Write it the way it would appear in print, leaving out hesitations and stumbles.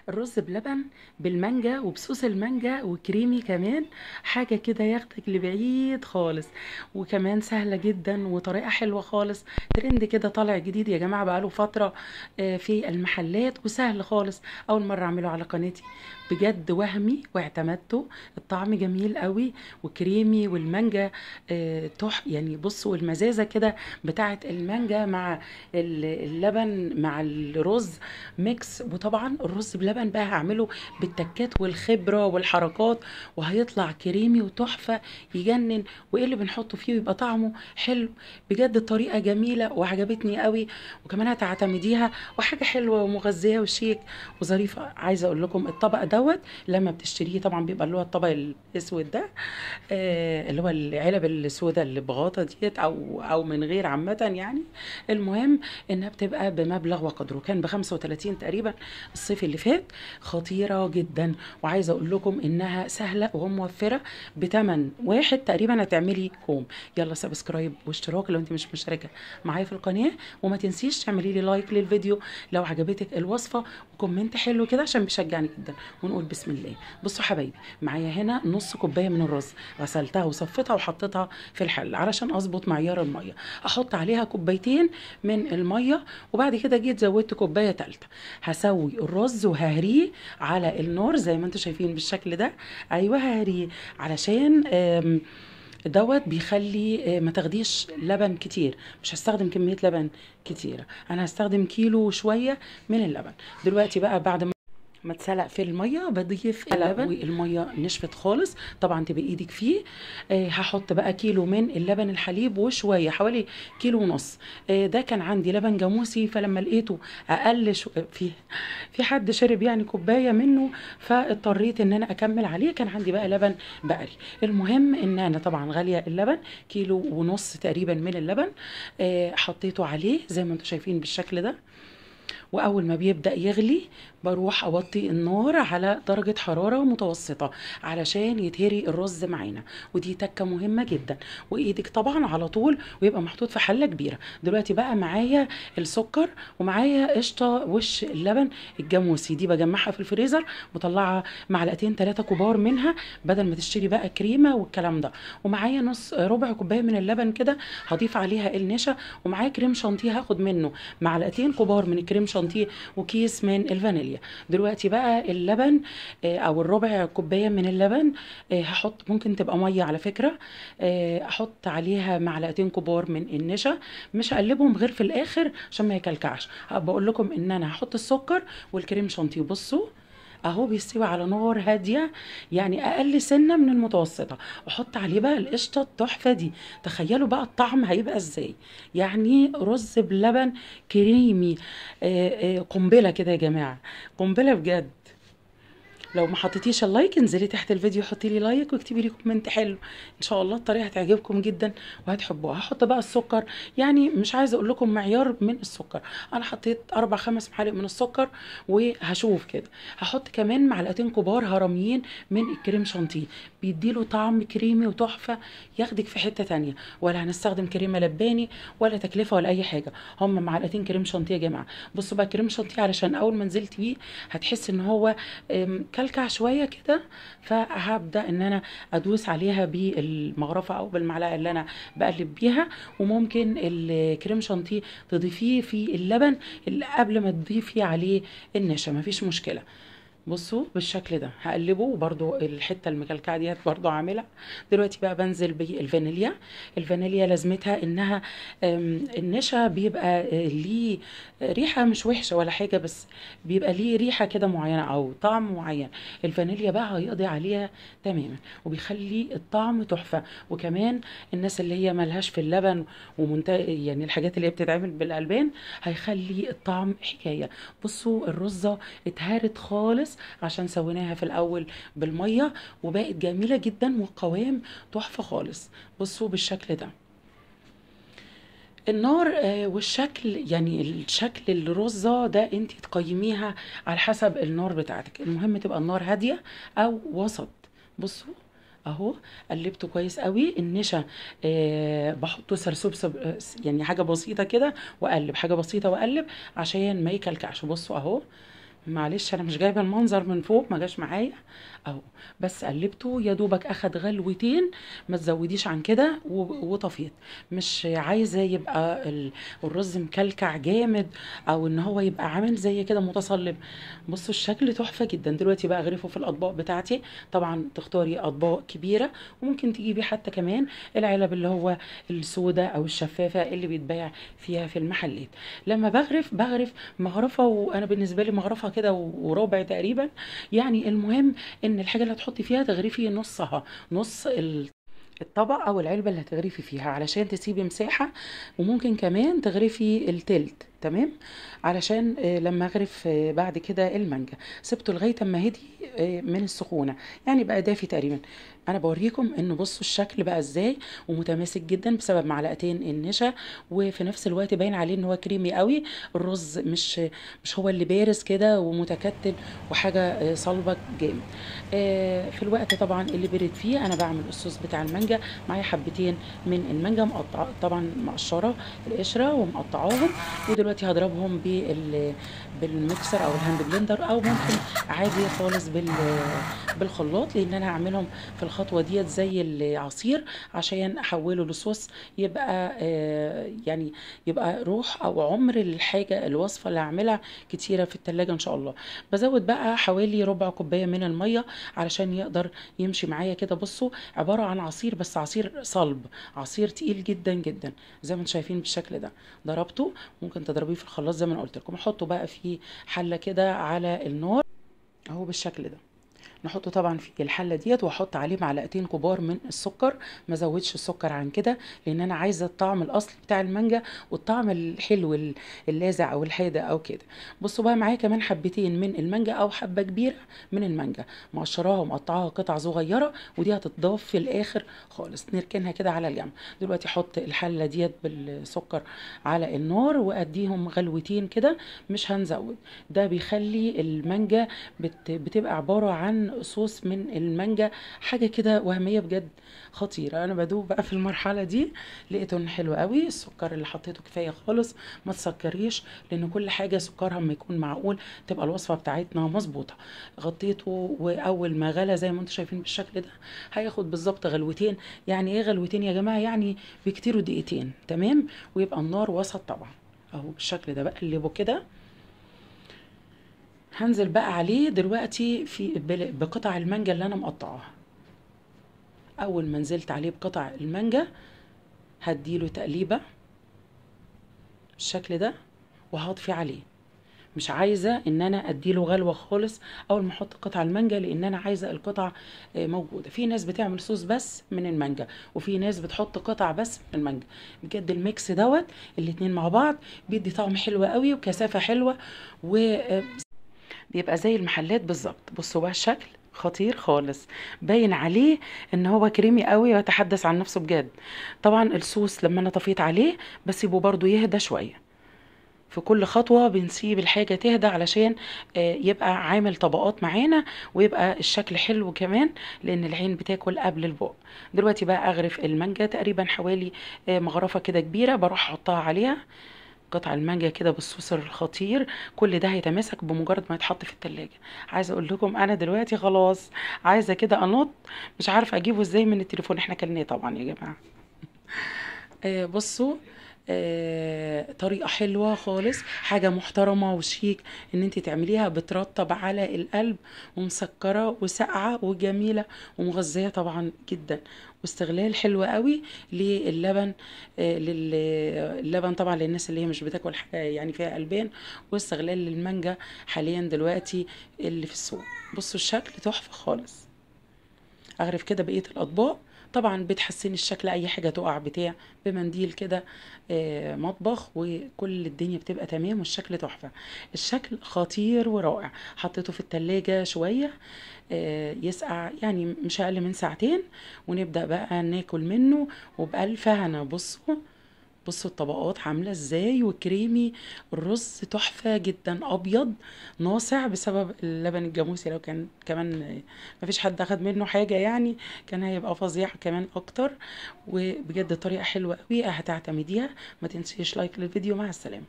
الرز بلبن بالمانجا وبصوص المانجا وكريمي كمان، حاجة كده ياخدك لبعيد خالص، وكمان سهلة جدا وطريقة حلوة خالص. ترند كده طالع جديد يا جماعة بقاله فترة في المحلات، وسهل خالص. أول مرة أعمله على قناتي، بجد وهمي واعتمدته. الطعم جميل قوي وكريمي، والمانجا تحفة يعني. بصوا المزازة كده بتاعة المانجا مع اللبن مع الرز mix. وطبعا الرز بلبن بقى هعمله بالتكات والخبرة والحركات، وهيطلع كريمي وتحفة يجنن. وايه اللي بنحطه فيه ويبقى طعمه حلو بجد. الطريقة جميلة وعجبتني قوي، وكمان هتعتمديها، وحاجة حلوة ومغذية وشيك وظريفة. عايزة اقول لكم الطبق دوت لما بتشتريه طبعا بيبقى اللي هو الطبق الاسود ده، اللي هو العلب السوداء اللي بغاطة ديت او من غير عامة يعني. المهم انها بتبقى بمبلغ وقدره، كان ب35 تقريبا الصيف اللي فات. خطيرة جدا، وعايزة اقول لكم انها سهلة وموفرة، بتمن واحد تقريبا هتعملي كوم. يلا subscribe واشتراك لو انت مش مشتركة معايا في القناة، وما تنسيش تعملي لي like للفيديو لو عجبتك الوصفة، و comment حلو كده عشان بيشجعني جدا. ونقول بسم الله. بصوا حبايبي، معايا هنا نص كوباية من الرز، غسلتها وصفيتها وحطيتها في الحلة علشان اظبط معيار المية. احط عليها كوبايتين من المية، وبعد كده جيت زودت كوباية ثالثة. هسوي الرز وههريه على النار زي ما انتم شايفين بالشكل ده. ايوه ههريه علشان دوت بيخلي ما تاخديش لبن كتير. مش هستخدم كمية لبن كتيرة، انا هستخدم كيلو وشوية من اللبن. دلوقتي بقى بعد ما اتسلق في المية بضيف اللبن، والمية نشفت خالص طبعا تبقى ايدك فيه. هحط بقى كيلو من اللبن الحليب وشوية، حوالي كيلو ونص. ده كان عندي لبن جاموسي، فلما لقيته اقل في حد شرب يعني كوباية منه، فاضطريت ان انا اكمل عليه. كان عندي بقى لبن بقري. المهم ان انا طبعا غالية اللبن، كيلو ونص تقريبا من اللبن. حطيته عليه زي ما انتم شايفين بالشكل ده. واول ما بيبدأ يغلي بروح اوطي النار على درجة حرارة متوسطة علشان يتهري الرز معانا، ودي تكة مهمة جدا. وايدك طبعا على طول، ويبقى محطوط في حلة كبيرة. دلوقتي بقى معايا السكر ومعايا قشطة وش اللبن الجاموسي، دي بجمعها في الفريزر، مطلعة معلقتين 3 كبار منها بدل ما تشتري بقى كريمة والكلام ده. ومعايا نص ربع كوباية من اللبن كده هضيف عليها النشا، ومعايا كريم شانتيه هاخد منه معلقتين كبار من الكريم شانتيه وكيس من الفانيليا. دلوقتي بقى اللبن او الربع كوباية من اللبن هحط، ممكن تبقى مية على فكرة، احط عليها معلقتين كبار من النشا، مش هقلبهم غير في الاخر عشان ما يكلكعش. بقول لكم ان انا هحط السكر والكريم شانتيه. بصوا اهو بيستوي على نار هادية، يعني اقل سنة من المتوسطة. احط عليه بقى القشطه التحفة دي، تخيلوا بقى الطعم هيبقى ازاي. يعني رز بلبن كريمي، قنبلة كده يا جماعة، قنبلة بجد. لو ما حطيتيش ال like انزلي تحت الفيديو حطي لي like واكتبي لي comment حلو، ان شاء الله الطريقة هتعجبكم جدا وهتحبوها. هحط بقى السكر، يعني مش عايزه اقول لكم معيار من السكر، انا حطيت 4-5 معالق من السكر وهشوف كده. هحط كمان معلقتين كبار هرميين من الكريم شانتيه، بيديله طعم كريمي وتحفه ياخدك في حتة تانية. ولا هنستخدم كريمة لباني ولا تكلفة ولا اي حاجة، هم معلقتين كريم شانتيه يا جماعة. بصوا بقى كريم شانتيه علشان اول ما نزلت بيه هتحس ان هو كلكع شوية كده، فهبدا ان انا ادوس عليها بالمغرفه او بالمعلقه اللي انا بقلب بيها. وممكن الكريم شانتيه تضيفيه في اللبن اللي قبل ما تضيفي عليه النشا، مفيش مشكلة. بصوا بالشكل ده هقلبه، وبرده الحتة المكلكعه ديت برده عاملها. دلوقتي بقى بنزل بالفانيليا. الفانيليا لازمتها انها النشا بيبقى ليه ريحه مش وحشة ولا حاجة، بس بيبقى ليه ريحه كده معينة او طعم معين. الفانيليا بقى هيقضي عليها تماما وبيخلي الطعم تحفة. وكمان الناس اللي هي ملهاش في اللبن يعني الحاجات اللي هي بتتعمل بالالبان، هيخلي الطعم حكاية. بصوا الرزه اتهرت خالص عشان سويناها في الاول بالمية، وبقت جميلة جدا والقوام تحفة خالص. بصوا بالشكل ده النار والشكل، يعني الشكل الرزه ده انت تقيميها على حسب النار بتاعتك، المهم تبقى النار هادية او وسط. بصوا اهو قلبته كويس قوي. النشا بحطه سرسوب يعني حاجة بسيطة كده واقلب، حاجة بسيطة واقلب عشان ما يكلكعش. بصوا اهو معلش انا مش جايبه المنظر من فوق، ما جاش معايا اهو، بس قلبته يا دوبك اخد غلوتين، ما تزوديش عن كده، وطفيت. مش عايزه يبقى الرز مكلكع جامد، او ان هو يبقى عامل زي كده متصلب. بصوا الشكل تحفة جدا. دلوقتي بقى اغرفه في الاطباق بتاعتي. طبعا تختاري اطباق كبيرة، وممكن تجيبي حتى كمان العلب اللي هو السوداء او الشفافه اللي بيتباع فيها في المحلات. لما بغرف مغرفه، وانا بالنسبة لي مغرفه كده وربع تقريبا يعني. المهم ان الحاجة اللي هتحطي فيها تغرفي نصها، نص الطبق او العلبة اللي هتغرفي فيها، علشان تسيبي مساحة. وممكن كمان تغرفي التلت، تمام، علشان لما اغرف بعد كده المانجا. سبته لغاية اما هدي من السخونه، يعني بقى دافي تقريبا. انا بوريكم ان بصوا الشكل بقى ازاي، ومتماسك جدا بسبب معلقتين النشا، وفي نفس الوقت باين عليه ان هو كريمي قوي. الرز مش هو اللي بارز كده ومتكتل وحاجه صلبه جامد. في الوقت طبعا اللي برد فيه انا بعمل الصوص بتاع المانجا. معايا حبتين من المانجا مقطعه، طبعا مقشره القشرة ومقطعاهم، ودلوقتي هضربهم بالميكسر او ال hand blender، او ممكن عادي خالص بالخلاط، لان انا هعملهم في الخطوة ديت زي العصير عشان احوله لصوص، يبقى يعني يبقى روح او عمر الحاجة الوصفة اللي هعملها كتيرة في التلاجة ان شاء الله. بزود بقى حوالي ربع كوباية من المية علشان يقدر يمشي معايا كده. بصوا عبارة عن عصير، بس عصير صلب، عصير تقيل جدا جدا زي ما انتم شايفين بالشكل ده. ضربته، ممكن تضربيه في الخلاط زي ما انا قلت لكم. احطه بقى في حله كده على النار اهو بالشكل ده. نحطه طبعا في الحلة ديت، واحط عليه معلقتين كبار من السكر، ما زودش السكر عن كده لان انا عايزه الطعم الاصلي بتاع المانجا والطعم الحلو اللاذع او الحادق او كده. بصوا بقى معايا كمان حبتين من المانجا او حبه كبيرة من المانجا، مقشراها ومقطعاها قطع صغيرة، ودي هتتضاف في الاخر خالص، نركنها كده على الجنب. دلوقتي احط الحلة ديت بالسكر على النار واديهم غلوتين كده، مش هنزود. ده بيخلي المانجا بتبقى عبارة عن صوص من المانجا، حاجة كده وهمية بجد خطيرة. انا بدوب بقى في المرحلة دي، لقيته انه حلو قوي. السكر اللي حطيته كفاية خالص، ما تسكريش لان كل حاجة سكرها اما يكون معقول تبقى الوصفة بتاعتنا مظبوطة. غطيته، واول ما غلى زي ما انتم شايفين بالشكل ده هياخد بالظبط غلوتين. يعني ايه غلوتين يا جماعة؟ يعني بكتير دقيقتين، تمام، ويبقى النار وسط طبعا اهو بالشكل ده. بقلبه كده. هنزل بقى عليه دلوقتي في بقطع المانجا اللي انا مقطعاها. اول ما نزلت عليه بقطع المانجا هديله تقليبه بالشكل ده، وهطفي عليه. مش عايزه ان انا اديله غلوه خالص اول ما احط قطع المانجا، لان انا عايزه القطع موجودة. في ناس بتعمل صوص بس من المانجا، وفي ناس بتحط قطع بس من المانجا. بجد ال mix دوت الاتنين مع بعض بيدي طعم حلو قوي وكثافه حلوة، و بيبقى زي المحلات بالظبط. بصوا بقى الشكل خطير خالص، باين عليه ان هو كريمي قوي ويتحدث عن نفسه بجد. طبعا الصوص لما انا طفيت عليه بسيبه برضو يهدى شوية. في كل خطوة بنسيب الحاجة تهدى علشان يبقى عامل طبقات معانا ويبقى الشكل حلو كمان، لان العين بتاكل قبل البق. دلوقتي بقى اغرف المانجا تقريبا حوالي مغرفة كده كبيرة، بروح احطها عليها قطع المانجا كده بالصوص الخطير. كل ده هيتماسك بمجرد ما يتحط في التلاجة. عايزه اقول لكم انا دلوقتي خلاص عايزه كده انط، مش عارفه اجيبه ازاي من التليفون، احنا كلناه طبعا يا جماعة. بصوا طريقه حلوة خالص، حاجة محترمه وشيك ان انت تعمليها، بترطب على القلب ومسكره وساقعه وجميلة ومغذيه طبعا جدا، واستغلال حلو قوي للبن، للبن طبعا للناس اللي هي مش بتاكل حاجة يعني فيها البان، واستغلال للمانجا حاليا دلوقتي اللي في السوق. بصوا الشكل تحفة خالص. اغرف كده بقية الاطباق. طبعا بتحسني الشكل، اي حاجة تقع بتاع بمنديل كده مطبخ، وكل الدنيا بتبقى تمام والشكل تحفة. الشكل خطير ورائع. حطيته في التلاجة شوية يسقع، يعني مش اقل من ساعتين، ونبدا بقى ناكل منه وبألف هنا. بصوا الطبقات عامله ازاي، وكريمي الرز تحفة جدا، ابيض ناصع بسبب اللبن الجاموسي. لو كان كمان مفيش حد اخد منه حاجة يعني كان هيبقى فظيع كمان اكتر. وبجد طريقه حلوة قوي هتعتمديها. ما تنسيش like للفيديو. مع السلامة.